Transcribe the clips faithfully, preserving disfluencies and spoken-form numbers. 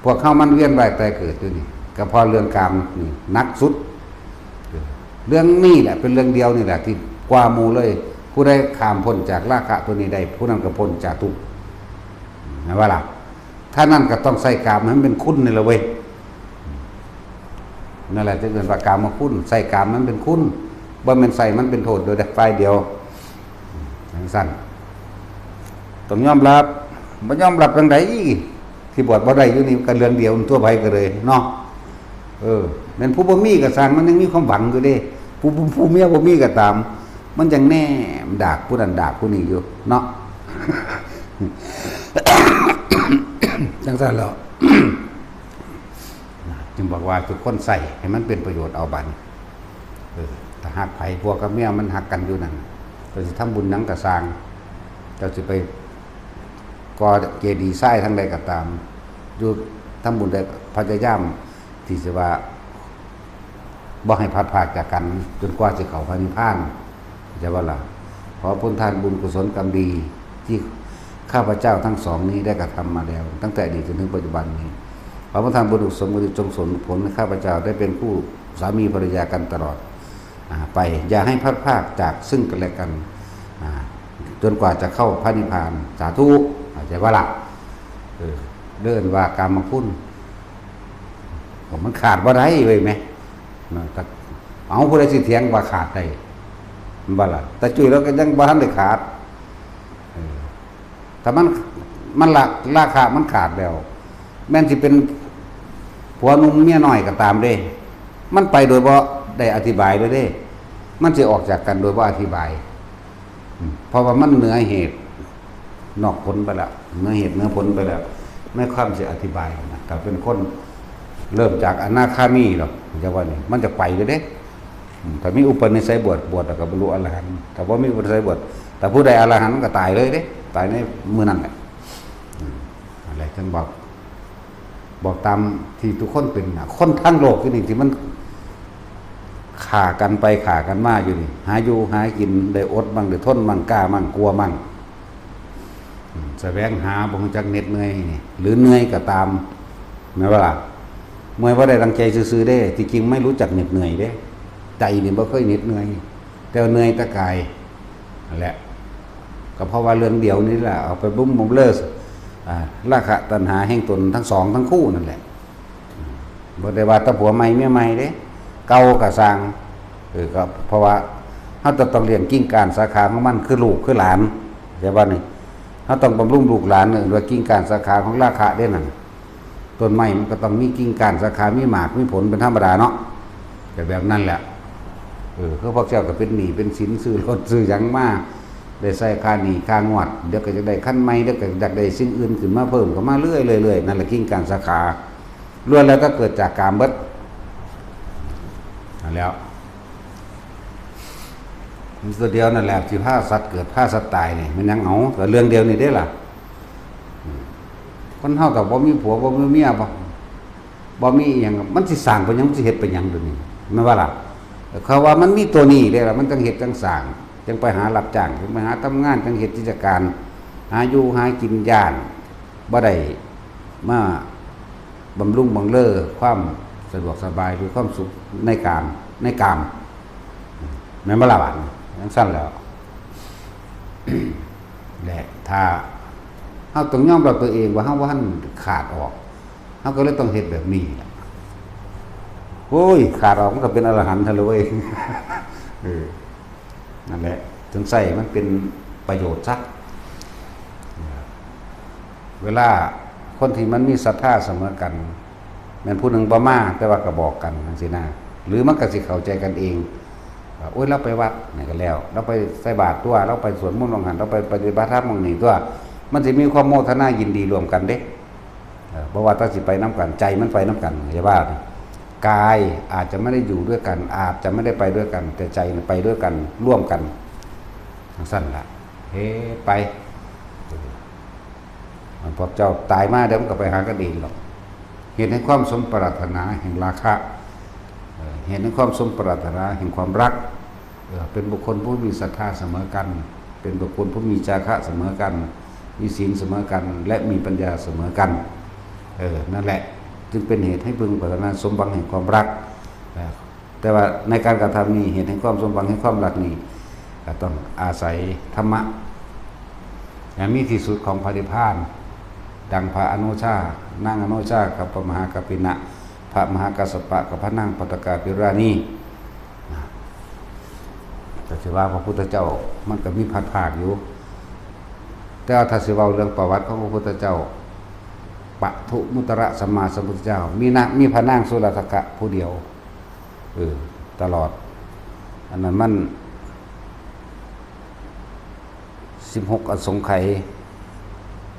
พวกเฮามันเวียนว่ายตายเกิดอยู่นี่ ก็เพราะเรื่องกามนี่หนักสุด เรื่องนี้แหละเป็นเรื่องเดียวนี่แหละที่กว่าหมู่เลย ผู้ใดข้ามพ้นจากราคะตัวนี้ได้ ผู้นั้นก็พ้นจากทุกข์ นะว่าล่ะ ถ้านั้นก็ต้องใส่กามให้มันเป็นคุณนี่แหละเว้ย นั่นแหละที่เรียกว่ากามคุณ ใส่กามมันเป็นคุณ บ่แม่นใส่มันเป็นโทษโดยฝ่ายเดียว จังซั่น ต้องยอมรับ บ่ยอมรับจั่งใด ที่บวชบ่ได้อยู่นี่ก็เรื่องเดียวทั่วไปก็เลยเนาะ เออ แม่นผู้บ่มีก็ซ่าง มันยังมีความหวังอยู่เด้ ผู้ ผู้ ผู้เมียบ่มีก็ตาม มันยังแนมดากผู้นั้นดากผู้นี้อยู่เนาะ จังซั่นแล้ว จึงบอกว่าทุกคนใส่ให้มันเป็นประโยชน์เอาบัดนี้ เออ ถ้าฮักไผ ผัวกับเมียมันฮักกันอยู่นั่น เจ้าสิทำบุญหยังก็ซ่าง เจ้าสิไปก่อเจดีย์ทรายทางใดก็ตาม อยู่ทำบุญใด พยายามที่จะว่า บ่ให้พลัดพรากจากกัน จนกว่าสิเข้าพระนิพพาน เข้าใจบ่ล่ะ ขอผลทานบุญกุศลกรรมดี ที่ข้าพเจ้าทั้งสองนี้ได้กระทำมาแล้ว ตั้งแต่อดีตจนถึงปัจจุบันนี้ ขอผลทานบุญกุศลกรรมดีจงส่งผลให้ข้าพเจ้าได้เป็นคู่สามีภรรยากันตลอด อ่า ไป อย่าให้พลัดพรากจากซึ่งกันและกัน อ่า จนกว่าจะเข้าพระนิพพาน สาธุ เข้าใจบ่ล่ะ เออ เอิ้นว่ากามคุณ มันขาดบ่ได้เว้ยแม่ นะ แต่ เอา ผู้ใดสิเถียงว่าขาดได้ แม่นบ่ล่ะ ตาจุ้ยเราก็ยังบ่ทันได้ขาด เออ ถ้ามัน มันละ ราคะมันขาดแล้ว แม่นสิเป็นผัวหนุ่มเมียน้อยก็ตามเด้ มันไปโดยบ่ได้อธิบายเลยเด้ มันสิออกจากกันโดยบ่อธิบาย อืม เพราะว่ามันเหนือเหตุนอกผลไปแล้ว เหนือเหตุเหนือผลไปแล้ว ในความสิอธิบายนะ ถ้าเป็นคนเริ่มจากอนาคามีหรอก จะว่านี่ มันจะไปเลยเด้ อืม ถ้ามีอุปนิสัยบวช บวชแล้วก็บรรลุอรหันต์ ถ้าบ่มีอุปนิสัยบวช ถ้าผู้ใดอรหันต์มันก็ตายเลยเด้ ตายในมื้อนั้นแหละ อืม อะไรท่านบอก บอกตามที่ทุกคนเป็นนะ คนทั้งโลกที่นี่ที่มันฆ่ากันไปฆ่ากันมาอยู่นี่ หาอยู่หากิน ได้อดบ้าง ได้ทนบ้าง กล้าบ้าง กลัวบ้าง อืม แสวงหาบ่รู้จักเหน็ดเหนื่อยนี่ หรือเหนื่อยก็ตาม แม่นบ่ล่ะ เมื่อยบ่ได้ดังใจซื่อๆเด้ ที่จริงไม่รู้จักเหน็ดเหนื่อยเด้ ใจนี่บ่เคยเหน็ดเหนื่อย แต่ว่าเหนื่อยแต่กาย นั่นแหละ ก็เพราะว่าเรื่องเดียวนี่แหละ เอาไปบุ้มบำเรอ อ่า ราคะตัณหาแห่งตนทั้งสองทั้งคู่นั่นแหละ บ่ได้ว่าแต่ผัวใหม่เมียใหม่เด้ เก่าก็ซ่าง เออ ก็เพราะว่าเราจะต้องเลี้ยงกิ่งก้านสาขาของมัน คือลูกคือหลาน เข้าใจบ่นี่ เราต้องบำรุงลูกหลาน เอิ้นว่ากิ่งก้านสาขาของราคะเด้นั่น ต้นไม้มันก็ต้องมีกิ่งก้านสาขา มีหมากมีผลเป็นธรรมดาเนาะ แต่แบบนั้นแหละ เออ คือพวกเจ้าก็เป็นหนี้เป็นสิน ซื้อรถซื้อหยังมา ได้ใส่ค่าหนี้ค่างวด เดี๋ยวก็จะได้คันใหม่ เดี๋ยวก็อยากได้สิ่งอื่นขึ้นมาเพิ่ม ก็มาเรื่อยๆๆ นั่นแหละกิ่งก้านสาขา ล้วนแล้วก็เกิดจากกามเบิด นั่นแหล้ว มันตัวเดียวนั่นแหละที่พาสัตว์เกิดพาสัตว์ตายนี่ มันยังเอา แต่เรื่องเดียวนี่เด้ล่ะ อืม คนเฮาก็บ่มีผัว บ่มีเมีย บ่ บ่มีอีหยัง มันสิสร้างไปหยัง มันสิเฮ็ดไปหยังตัวนี้ แม่นบ่ล่ะ เขาว่ามันมีตัวนี้เด้ล่ะ มันจังเฮ็ดจังสร้าง จังไปหารับจ้าง จังไปหาทำงาน จังเฮ็ดกิจการ หาอยู่หากิน ย้านบ่ได้มาบำรุงบังเรอความสะดวกสบาย หรือความสุขในกาม ในกาม แม่นบ่ล่ะบาดนี้ จังซั่นแหล้ว และถ้าเฮาต้องยอมรับตัวเองว่าเฮาบ่ทันขาดออก เฮาก็เลยต้องเฮ็ดแบบนี้แหละ โอ้ย ขาดออกมันก็เป็นอรหันต์ซะเลยเว้ย เออ นั่นแหละ ถึงใส่มันเป็นประโยชน์ซะ เวลาคนที่มันมีศรัทธาเสมอกัน แม่นผู้หนึ่งบ่มา แต่ว่าก็บอกกันจังซี้นะ หรือมันก็สิเข้าใจกันเอง ว่า โอ้ย เราไปวัดนี่ก็แล้ว เราไปใส่บาตรตัว เราไปสวดมนต์หว่างหั้น เราไปปฏิบัติธรรมหว่างนี้ตัว มันสิมีความโมทนายินดีร่วมกันเด้ เออ บ่ว่าแต่สิไปนำกัน ใจมันไปนำกัน อย่าว่านะ กายอาจจะไม่ได้อยู่ด้วยกัน อาจจะไม่ได้ไปด้วยกัน แต่ใจน่ะไปด้วยกัน ร่วมกัน จังซั่นล่ะ เฮ้ ไป เออ พวกเจ้าตายมาเดี๋ยวมันก็ไปหากันเองหรอก เหตุแห่งความสมปรารถนาแห่งราคะ เอ่อ เหตุแห่งความสมปรารถนาแห่งความรัก เอ่อ เป็นบุคคลผู้มีศรัทธาเสมอกัน เป็นบุคคลผู้มีจาคะเสมอกัน มีศีลเสมอกัน และมีปัญญาเสมอกัน เออ นั่นแหละ จึงเป็นเหตุให้พึงปรารถนาสมหวังแห่งความรักนะ แต่ว่าในการกระทำนี้ เหตุแห่งความสมหวังแห่งความรักนี้ ก็ต้องอาศัยธรรมะ อย่างมีที่สุดของพระนิพพาน ดังพระอนุชา นางอนุชากับพระมหากัปปินะ พระมหากัสสปะกับพระนางปัตตกาภิราณีนะ แต่สิว่าพระพุทธเจ้ามันก็มีพัดภาคอยู่ แต่ว่าถ้าสิเว้าเรื่องประวัติของพระพุทธเจ้า ปทุมุตระสัมมาสัมพุทธเจ้า มีนะ มีพระนางสุรทักกะผู้เดียว เออ ตลอด อันนั้นมัน สิบหก อสงไขย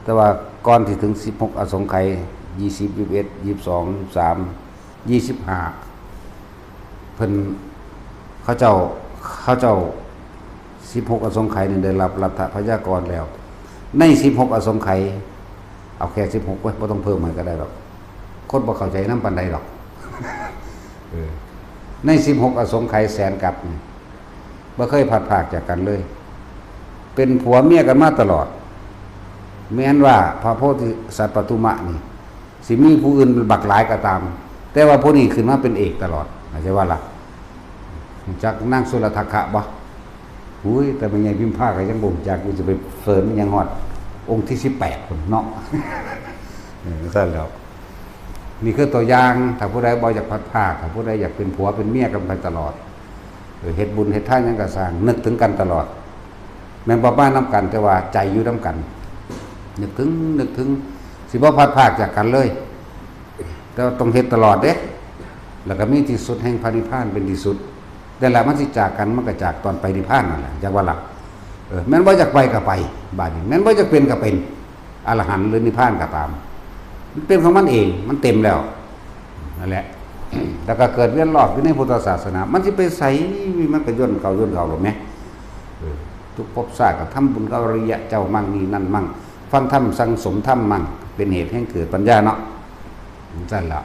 แต่ว่าก่อนที่ถึง สิบหก อสงไขย ยี่สิบ ยี่สิบเอ็ด ยี่สิบสอง ยี่สิบสาม ยี่สิบห้า เพิ่น เขาเจ้า เขาเจ้า สิบหก อสงไขยนี่ได้รับรัตถพยากรแล้ว ใน สิบหก อสงไขย เอาแค่ สิบหก ไว้ บ่ต้องเพิ่มให้ก็ได้ดอก คนบ่เข้าใจนำปานใดดอก เออ ใน สิบหก อสงไขยแสนกัปนี่ บ่เคยพลัดพรากจากกันเลย เป็นผัวเมียกันมาตลอด แม้นว่าพระโพธิสัตว์ปทุมะนี่ สิมีผู้อื่นบักหลายก็ตาม แต่ว่าผู้นี้ขึ้นมาเป็นเอกตลอด เข้าใจว่าล่ะ รู้จักนางสุรทักขะบ่ อุ้ย แต่แม่ใหญ่พิมพาก็ยังบ่รู้จักอยู่ จะไปเสิร์ชมันยังฮอด องค์ที่ สิบแปด พุ้นเนาะ เออ ซั่นแหล้ว นี่คือตัวอย่าง ถ้าผู้ใดบ่อยากพลัดพราก ถ้าผู้ใดอยากเป็นผัวเป็นเมียกันไปตลอด เออ เฮ็ดบุญเฮ็ดทานหยังก็ซ่าง นึกถึงกันตลอด แม่นบ่มานำกัน แต่ว่าใจอยู่นำกัน นึกถึง นึกถึง สิบ่พลัดพรากจากกันเลย แต่ว่าต้องเฮ็ดตลอดเด้ แล้วก็มีที่สุดแห่งพระนิพพานเป็นที่สุด แต่ละมันสิจากกัน มันก็จากตอนไปนิพพานนั่นแหละ จักว่าล่ะ เออ แม่นบ่อยากไปก็ไป บาดนี้ แม่นบ่อยากเป็นก็เป็น อรหันต์หรือนิพพานก็ตาม มันเป็นของมันเอง มันเต็มแล้ว นั่นแหละ แล้วก็เกิดเวียนรอบอยู่ในพุทธศาสนา มันสิไปไส มันก็ย่นเก่าย่นเก่าหรอกแหม เออ ทุกภพชาติก็ทำบุญกับอริยะเจ้ามั่งนี่นั่นมั่ง ฟังธรรมสั่งสมธรรมมั่ง เป็นเหตุให้เกิดปัญญาเนาะ จั่งซั่นล่ะ